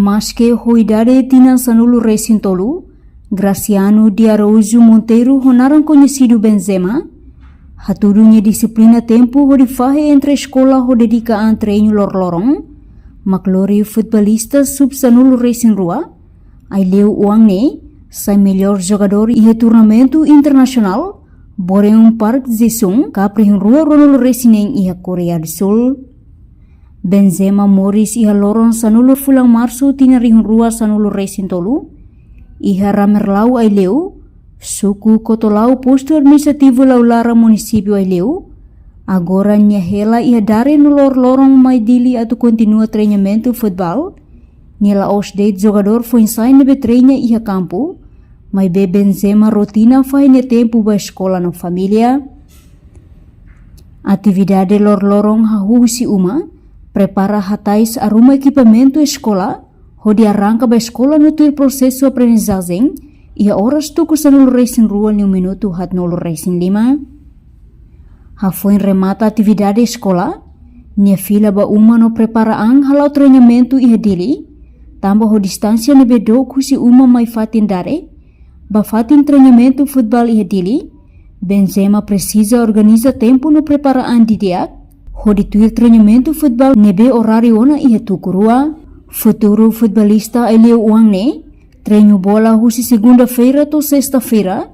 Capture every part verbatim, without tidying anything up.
Maske ho idade tinan sanulu-resin-tolu, Graciano de Araújo Monteiro, ho naran koñesidu Benzema, hatudu nia dixiplina tempu hodi fahe entre eskola ho dedika an treinu loroloron, mak lori futebolista sub sanulu-resin-rua, Aileu oan ne'e sai mellór jogadór iha turnamentu internasionál Boreum Park Jisun, Kapri rihun rua ruanulu-resin-neen iha Koreia do Sul. Benzema moris iha loron sanulu fulan Marsu tinan rihun rua sanulu-resin-tolu, iha Ramerlau, Aileu, suku Kotolao, postu administrativu Laulara, munisípiu Aileu. Agora nia hela iha dadeer no loroloron mai Dili atu kontinua treinamentu futeból. Nia la'ós de'it jogadór foin-sa'e ne'ebé treina iha kampu, maibé Benzema rotina fahe nia tempu ba eskola no família. Atividade loroloron hahú husi uma, prepara hatais, arruma ekipamentu eskola, hodi arranka ba eskola no tuir prosesu aprendizajen, iha oras tuku sanulu-resin-rua no minutu haatnulu-resin-lima. Hafoin remata atividade eskola, nia fila ba uma no prepara an hala'o treinamentu iha Dili, tanba ho distánsia ne'ebé dook husi uma mai fatin dadeer ba fatin treinamentu futeból iha Dili, Benzema presiza organiza tempu no prepara an didi'ak, hodi tuir treinamentu futeból ne'ebé oráriu ona iha tuku rua. Futuru futebolista Aileu oan ne'e treinu bola husi segunda-feira to'o sesta-feira,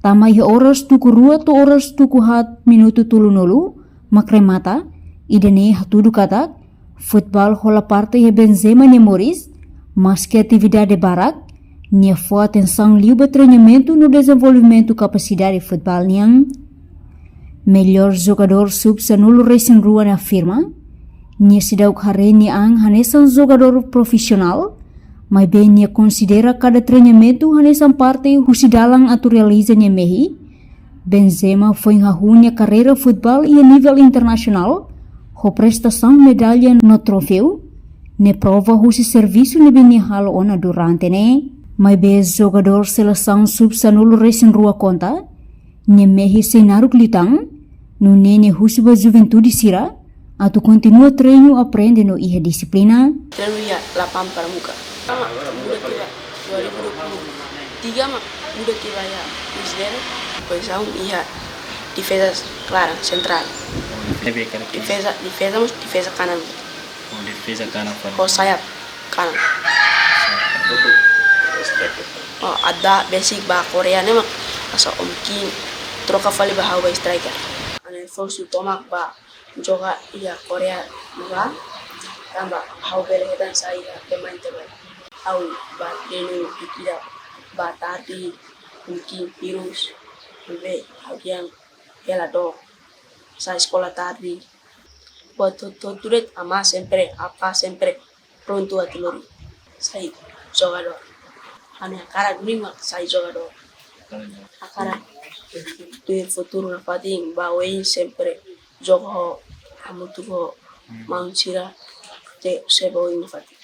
tama iha oras tuku rua to'o oras tuku haat minutu tolunulu mak remata. Ida-ne'e hatudu katak futeból hola parte iha Benzema nia moris, maske atividade barak, nia fó atensaun liu ba treinamentu no dezenvolvimentu kapasidade futeból nian. Mellór jogadór sub sanulu-resin-rua ne'e afirma, nia seidauk haree nia an hanesan jogadór profisionál, maibé nia konsidera kada treinamentu hanesan parte husi dalan atu realiza nia mehi. Benzema foin hahú nia karreira futeból iha nivel internasionál, ho prestasaun medalla no troféu, ne'e prova husi servisu ne'ebé nia halo ona durante ne'e. Maibé jogadór selesaun sub sanulu-resin-rua konta, nia mehi sei naruk liután, nune'e nia husu ba juventude sira atu kontinua treinu, aprende no iha dixiplina. Treinu iha lapangan Pramuka. Sama, muda tiba dua ribu dua puluh tiga mak muda tiba iha Lucidere. Posisaun iha defeza klaran, sentrál. Defeza, defeza mós defeza kanan. Oh, defeza kanan, fali. Oh, sayap kanan. Oh, ada besik ba Korea ne'e mak asa Om Kim troka fali ba ha'u ba striker. Ha'u-nia esforsu tomak ba joga iha Korea ne'ebá, tanba ha'u bele hetan sai iha pemain terbaik. Ha'u ba treinu ida ba tarde, Om Kim virus, be ha'u kian hela dook, sai eskola tarde. Buat hotu-hotu de'it, amá sempre, apá sempre prontu atu lori sai jogadór. Ha'u-nia hakarak duni mak sai jogadór. Hakarak tuir futuru nafatin, ba oin sempre joga ho, hamutuk ho maun sira, te se ba oin nafatin.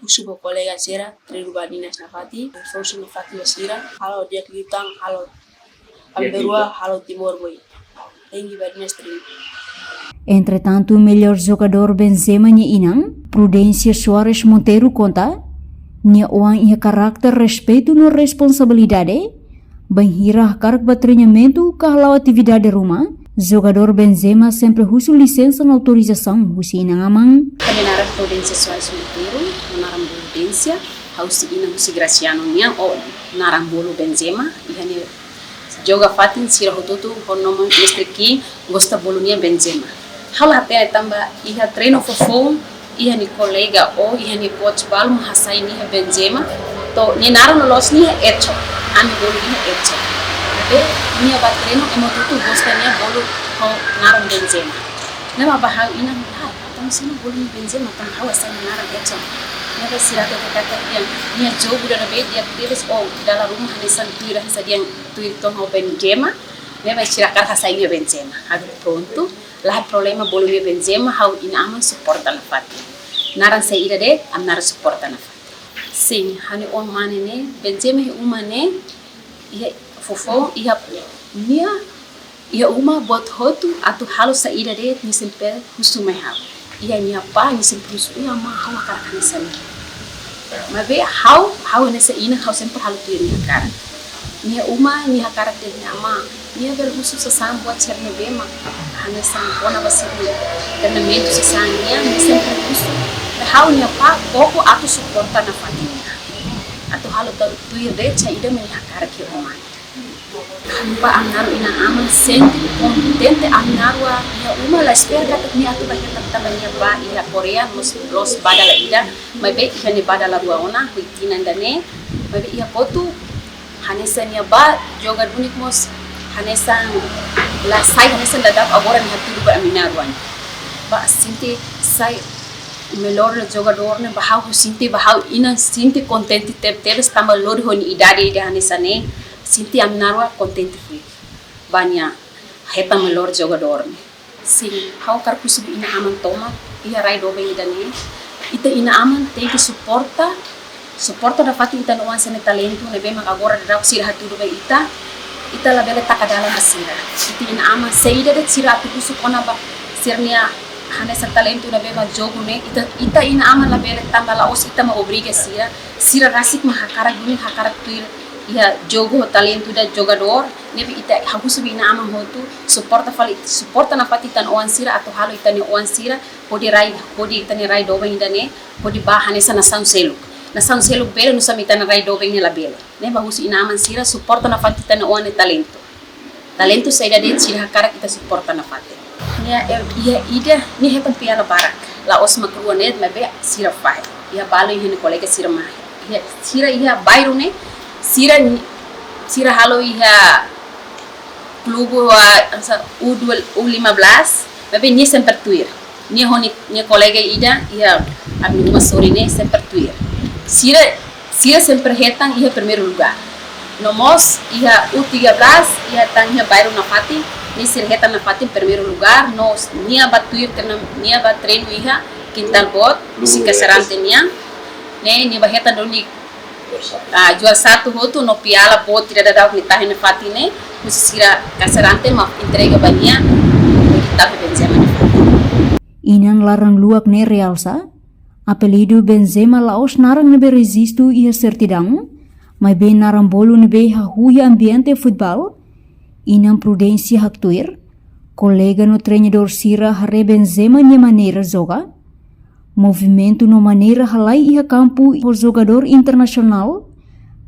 Husu ba kolega sira, treinu badinas nafatin, esforsu nafatin ba sira, halo di'ak liután, halo Amberua, halo Timor boy. Tengi badinas treinu. Entretantu, mellór jogadór Benzema nia inan, Prudência Soares Monteiro, konta, nia oan iha karakter respeitu no responsabilidade, bainhira hakarak ba treinamentu ka hala'o atividade ruma, jogadór Benzema sempre husu lisensa no autorizasaun husi inan-aman. Ha'u-nia naran Prudência Soares Monteiro, naran Prudência, ha'u husi inan husi Graciano nian, o naran bolu Benzema, iha ne'e joga fatin sira hotu-hotu ho naran mestre Kim, gosta bolu nia Benzema. Ha'u la hatene tanba iha treinu foufoun, iha nia kolega ou iha nia coach balu mak hasai nia Benzema. To'o nia naran loloos nia Edson. Ami bolu nia Edson. Be nia ba treinu ema hotu-hotu gosta nia bolu ho naran Benzema. Ne'e mak ba ha'u inan, ah, tanba saida mak bolu nia Benzema, tanba ha'u hasai nia naran Edson. Ne'e ba sira hatete katak nia, nia jogu dala be di'ak tebes, o dala ruma hanesan tuir hanesan dehan tuir to'o ho Benzema. Ne'e ba sira hakarak hasai nia Benzema. Ha'u prontu. La problema, bolu nia Benzema, ha'u inan-aman suporta nafatin. Naran saida de'it, ami naran suporta nafatin. Sin, ha'u-nia oan mane ne'e, Benzema iha uma ne'e, iha foufoun, iha nia, iha uma buat hotu atu halo saida de'it nia sempre husu mai ha'u. Iha nia apá, nia sempre husu, "Iha amá, ha'u hakarak hanesan ne'e." Maibé ha'u, ha'u hanesan inan, ha'u sempre halo tuir nia hakarak. Nia uma, nia hakarak dehan, "Amá, nia bele husu sasán buat sira ne'ebé mak hanesan kona-ba sira-nia treinamentu sasán nian, nia sempre husu." Ha'u nia apá koko atu suporta nafatin nia. Atu halo tuir de'it saida mak nia hakarak iha uma. Tanba ami-nia inan-aman sente kontente, ami-nia iha uma la espera katak nia atu bá hetan tanba nia bá iha Koreia, mós loos ba dala ida, maibé iha ne'e ba dala rua ona, husi tinan ida-ne'e, maibé iha Portu, hanesan nia bá joga duni mós, hanesan la sai, hanesan daudaun agora nia hatudu ba ami-nia rua ne'e. Bá sente sai melhor jogadór ne'e, bá ha'u sente, bá ha'u inan sente kontente teb-tebes tanba lori ho nia idade ida hanesan ne'e, sente ami-nia rua kontente fuik. Bá nia hetan melhor jogadór ne'e. Sin, ha'u hakarak husu ba inan-aman tomak iha rai doben ida-ne'e. Ita inan-aman tenke suporta, suporta nafatin ita-nia oan sira-nia talentu ne'ebé mak agora daudaun sira hatudu ba ita. Ita labele taka dalan ba sira. Ita inan-aman saida de'it sira atu husu kona-ba sira-nia hanesan talentu ne'ebé mak jogu ne'e. Ita, ita inan-aman labele tanba la'ós ita mak obriga sira. Sira rasik mak hakarak duni, hakarak tuir iha jogu ho talentu ida jogadór. Ne'ebé ita ha'u husu ba inan-aman hotu, suporta fali, suporta nafatin ita-nia oan sira atu halo ita-nia oan sira hodi rai, hodi ita-nia rai doben ida-ne'e, hodi bá hanesan nasaun seluk. Nasaun seluk bele, nusá mak ita-nia rai doben ne'e labele. Ne'e bá husu inan-aman sira suporta nafatin ita-nia oan nia talentu. Talentu saida de'it sira hakarak ita suporta nafatin. Nia, eh, iha ida, nia hetan piala barak. La'ós mak rua ne'e, maibé sira fahe. Iha balu iha nia kolega sira mai. Iha sira iha bairru ne'e, sira, sira halo iha klube, ah, hanesan U dua, U lima belas, maibé nia sempre tuir. Nia ho nia, nia kolega ida, iha ami-nia uma sorin ne'e sempre tuir. Sira, sira sempre hetan iha primeiru lugár. No mós iha U tiga belas, iha tan iha bairru nafatin, nia sira hetan nafatin primeiru lugár, no nia bá tuir treina, nia bá treinu iha kintal boot, husi Kasarante nian, ne'e, nia bá hetan duni, ah, juara satu hotu no piala boot ida daudaun nia tahe nafatin ne'e, husi sira Kasarante mak entrega ba nia, hodi tafe Benzema nafatin. Inan laran luak ne'e realsa, apelidu Benzema la'ós naran ne'ebé rejistu iha sertidaun, maibé naran bolu ne'ebé hahú iha ambiente futeból. Inan Prudénsia haktuir, kolega no treinadór sira haree Benzema nia maneira joga, movimentu no maneira halai iha kampu ho jogadór internasionál,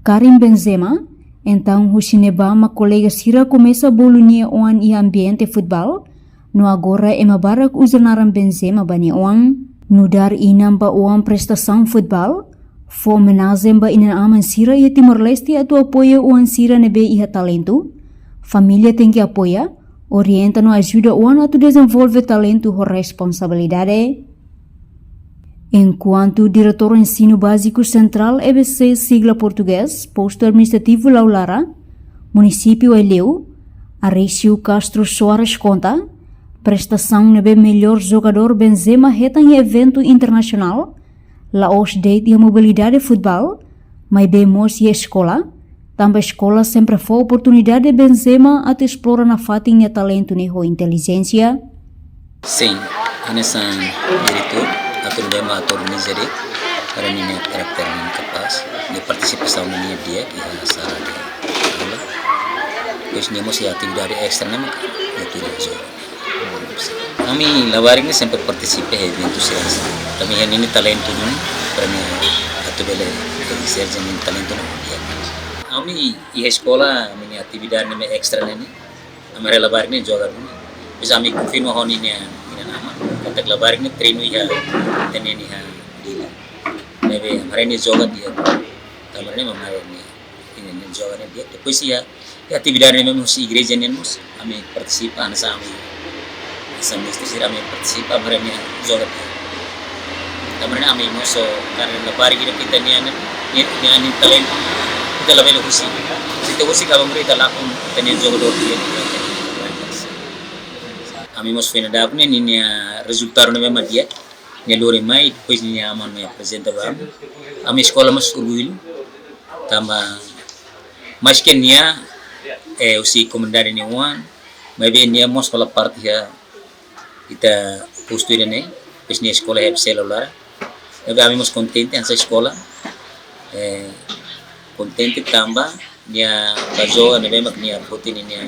Karim Benzema, entaun husi ne'ebá mak kolega sira komesa bolu nia oan iha ambiente futeból, no agora ema barak uza naran Benzema ba nia oan. Nu'udar inan ba oan prestasaun futeból, fó omenajen ba inan-aman sira iha Timor-Leste atu apoia oan sira ne'ebé iha talentu. Família tenke apoia, orienta no ajuda oan atu dezenvolve talentu ho responsabilidade. Enkuantu Diretór Ensinu Báziku Sentrál, E B C sigla portugés, Postu Administrativu Laulara, Munisípiu Aileu, Arício Castro Soares konta, prestasaun ne'ebé melhór jogadór Benzema hetan iha eventu internasionál, la'ós de'it iha modalidade futeból, maibé mós iha eskola, tanba eskola sempre fó oportunidade Benzema atu esplora nafatin nia talentu ne'e ho intelijénsia. Sin, hanesan diretór, atu bema atu organiza de'it, para nia karakter ne'e kapás, nia partisipasaun ne'e di'ak iha sala de aula. Depois nia mós iha atividade estra ne'e mak nia tuir iha jogu. Ami labarik ne'e sempre partisipa iha eventu sira hanesan ne'e. Ami iha ninia talentu duni, para nia atu bele exerse ninia talentu ne'e di'ak. Ami iha eskola, ami-nia atividade ne'e estra ne'e, ami haree labarik ne'e joga duni. Depois ami konfirma ho ninia, ninia inan-aman, katak labarik ne'e treinu iha, treinu iha Dili. Ne'ebé ami haree nia joga di'ak. Tanba ne'e ami haree nia, nia, nia joga ne'e di'ak. Depois iha, iha atividade ne'e mós iha igreja ne'e mós, ami partisipa, hanesan ami, hanesan mestre sira ami partisipa, ami haree nia joga di'ak. Tanba ne'e ami mós, karik labarik ida ita-nia, nia, nia, nia talentu, ita labele husik. Se ita husik, karik ita lakon ita-nia jogadór di'ak. Ami mós foin daudauk ne'e, ninia rezultadu ne'e mak di'ak, nia lori mai, depois nia aman mai aprezenta ba ami. Ami eskola mós orgullu, tanba maske nia, eh, husi komunidade nia oan, maibé nia mós hola parte iha ita postu ida-ne'e. Depois nia eskola F C Laulara. Ne'ebé ami mós kontente hanesan eskola. Eh, kontente tanba nia bá joga ne'ebé mak nia foti ninia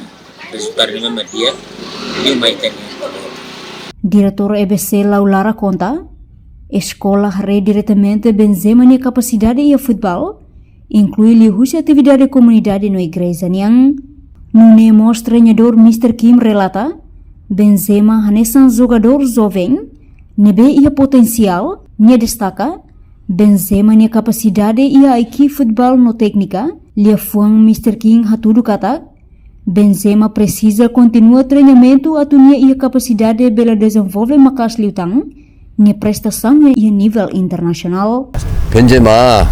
rezultadu ne'ebé mak di'ak, liu mai ita-nia. Diretór F C Laulara konta, eskola haree diretamente Benzema nia kapasidade iha futeból, inklui liuhusi atividade komunidade no igreja nian. Nune'e mós treinadór Mister Kim relata, Benzema hanesan jogadór joven, ne'ebé iha potensiál, nia destaka, Benzema nia kapasidade iha I Q futeból no téknika, liafuan Mister Kim hatudu katak, Benzema presiza kontinua treinamentu atu nia iha kapasidade bele dezenvolve maka'as liután nia prestasaun iha nivel internasionál. Benzema,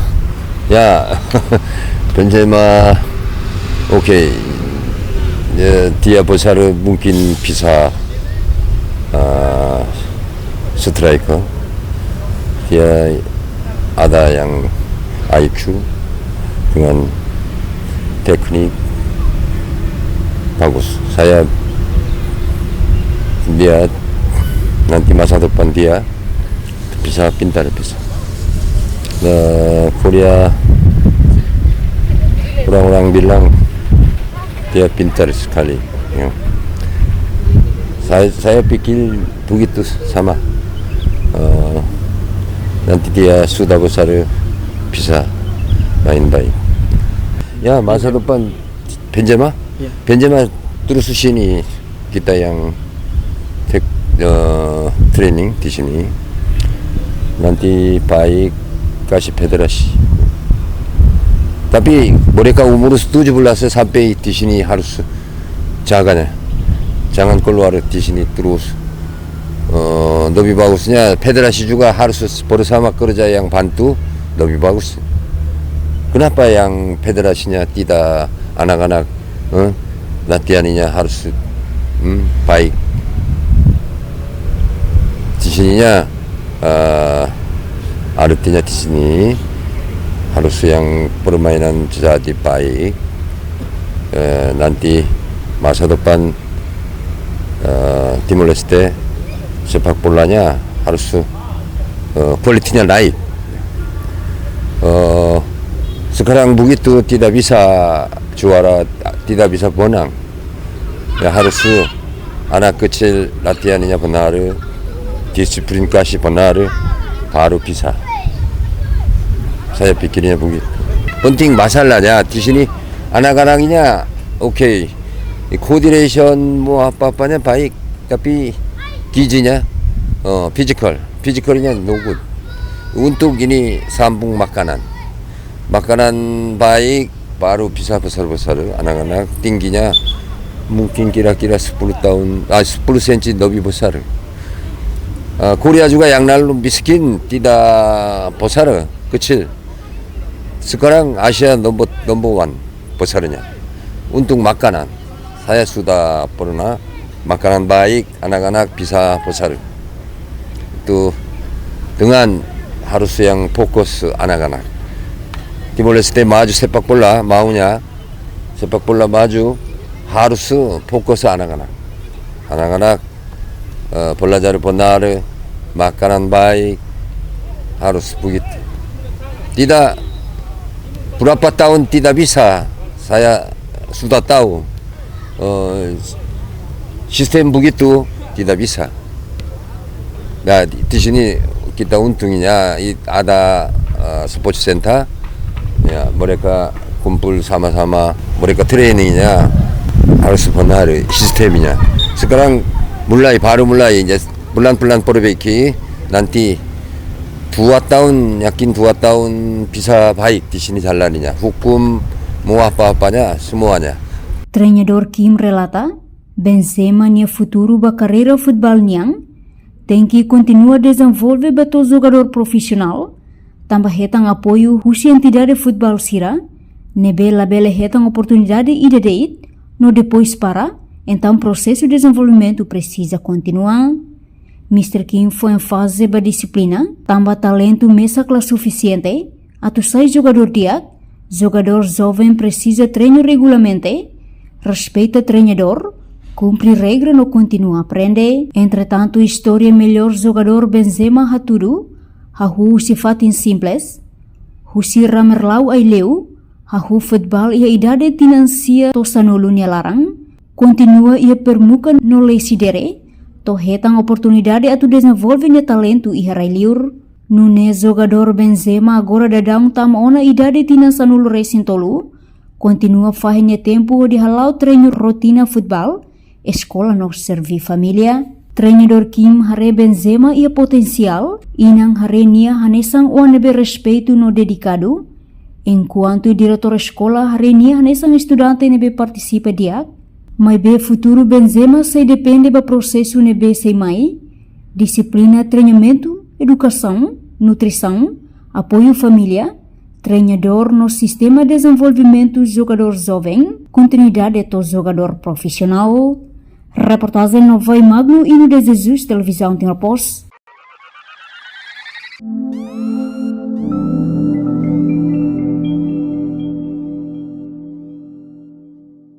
ya, Benzema, oke. Ya, tiap besar mungkin bisa, ah, striker. Dia ada yang I Q dengan teknik bagus. Saya lihat nanti masa depan dia bisa pintar, bisa. Nah, Korea orang-orang bilang dia pintar sekali. Ya. Saya, saya pikir begitu sama. Eh, nanti dia sudah besar bisa main baik. Ya, masa depan Benzema. Ya. Benzema terus di sini kita yang tek-, eh, training di sini. Nanti baik kasih federasi. Tapi mereka umur tujuh belas sampai di sini harus jaganya. Jangan keluar di sini terus. Eh, lebih bagusnya federasi juga harus bersama kerja yang bantu lebih bagus. Kenapa yang federasinya tidak anak-anak, eh, latihannya harus, hmm, baik. Di sininya, eh, artinya di sini harus yang permainan jadi baik. Eh, nanti masa depan, eh, Timor Leste sepak bolanya harus, eh, kualitinya naik. Eh, sekarang begitu tidak bisa juara, tidak bisa menang. Ya harus anak kecil latihannya benar, disiplin kasih benar, baru bisa. Saya pikirnya begitu. Penting masalahnya di sini anak-anaknya oke. Coordination mau apa-apanya baik, tapi gizinya, eh, physical, physicalnya no good. Untuk ini sambung makanan. Makanan baik, baru bisa besar-besar. Anak-anak tingginya mungkin kira-kira sepuluh tahun, ah, sepuluh senti lebih besar. Ah, Korea juga yang lalu miskin, tidak besar, kecil. Sekarang Asia nomor, nomor one besarnya. Untuk makanan, saya sudah pernah makanan baik, anak-anak bisa besar. Itu dengan harus yang fokus anak-anak. Timor Leste maju sepak bola, maunya sepak bola maju harus fokus anak-anak. Anak-anak, eh, belajar benar, makanan baik, harus begitu. Tidak, berapa tahun tidak bisa, saya sudah tahu. Eh, sistem begitu tidak bisa. Nah, di, di sini kita untungnya i-, ada, eh, support center. Ya, mereka kumpul sama-sama, mereka trainingnya harus benar sistemnya. Sekarang mulai, baru mulai, ya, pelan-pelan perbaiki, nanti dua tahun, yakin dua tahun bisa baik di sini jalannya. Hukum, mau apa-apanya, semuanya. Treinadór Kim relata, Benzema nia futuru ba karreira futeból nian, tenke kontinua dezenvolve ba to'o jogadór profisionál, tanba hetan apoiu husi entidade futeból sira, ne'ebé labele hetan oportunidade ida de'it, no depois para, entaun prosesu dezenvolvimentu presiza kontinua. Mister Kim fó énfaze ba dixiplina, tanba talentu mesak la sufisiente, atu sai jogadór di'ak, jogadór joven presiza treinu regularmente, respeita treinadór, kumpre regra no kontinua aprende. Entretantu, istória mellór jogadór Benzema hatudu, hahú husi fatin simples, husi ramerlau aileu, hahú futeból iha idade tinan sia to'o sanulu nia laran, kontinua iha permukaan no lesi dere, to'o hetan oportunidade atu dezenvolve nia talentu iha rai-liur. Nune'e jogadór Benzema agora daudaun tama ona idade tinan sanulu resin tolu, kontinua fahe nia tempu hodi hala'o treinu rotina futeból, eskola no serví família. Treinadór Kim haree Benzema iha potensiál, inan haree nia hanesan oan ne'ebé respeitu no dedikadu, enkuantu diretór eskola haree nia hanesan estudante ne'ebé partisipa di'ak. Maibé futuru Benzema sei depende ba prosesu ne'ebé sei mai, dixiplina treinamentu, edukasaun, nutrisaun, apoiu família, treinadór no sistema dezenvolvimentu jogadór joven, kontinuidade to'o jogadór profisionál. Reportajen Novai Magno, Ino de Jesus, Televizaun Timor Post.